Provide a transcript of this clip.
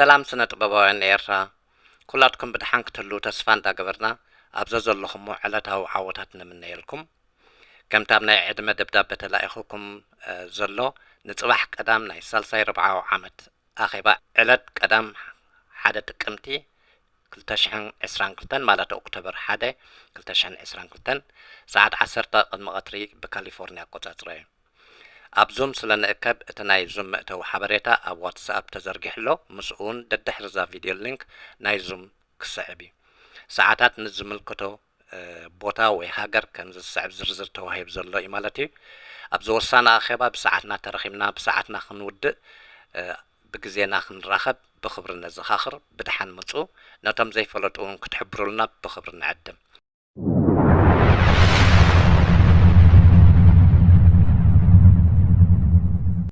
ሰላም ስነ ጥበባውያን ኤርትራ፣ ኩላትኩም ብድሓን ክትህልዉ ተስፋ እንዳገበርና፣ ኣብዘ ዘለኹሞ ዕለታዊ ዓወታት ንምነየልኩም። ከምቲ ኣብ ናይ ዕድመ ደብዳበ ተላኢኹኩም፣ እ፣ ዘሎ፣ ንጽባሕ ቀዳም ናይ ሳልሳይ ርብዓዊ ዓመት ኣኼባ ዕለት ቀዳም ሓደ ጥቅምቲ ክልተ ሽሕን ዕስራን ክልተን፣ ማለት ኦክቶበር ሓደ ክልተ ሽሕን ዕስራን ክልተን፣ ሰዓት ዓሰርተ ቅድሚ ቀትሪ ብካሊፎርኒያ ኣቆጻጽራ እዩ። ኣብ ዙም ስለ ንእከብ፣ እቲ ናይ ዙም መእተዊ ሓበሬታ ኣብ ዋትስኣፕ ተዘርጊሑ ኣሎ፣ ምስኡ እውን ደድሕሪ እዛ ቪድዮ ሊንክ ናይ ዙም ክስዕብ እዩ። ሰዓታት ንዝምልከቶ፣ እ፣ ቦታ ወይ ሃገር ከም ዝስዕብ ዝርዝር ተዋሂቡ ዘሎ እዩ ማለት እዩ። ኣብዚ ወሳኒ ኣኼባ ብሰዓትና ተረኺብና ብሰዓትና ክንውድእ፣ እ፣ ብግዜና ክንራኸብ ብኽብሪ ነዘኻኽር። ብደሓን ምጹ። ነቶም ዘይፈለጡ እውን ክትሕብሩልና ብኽብሪ ንዕድም።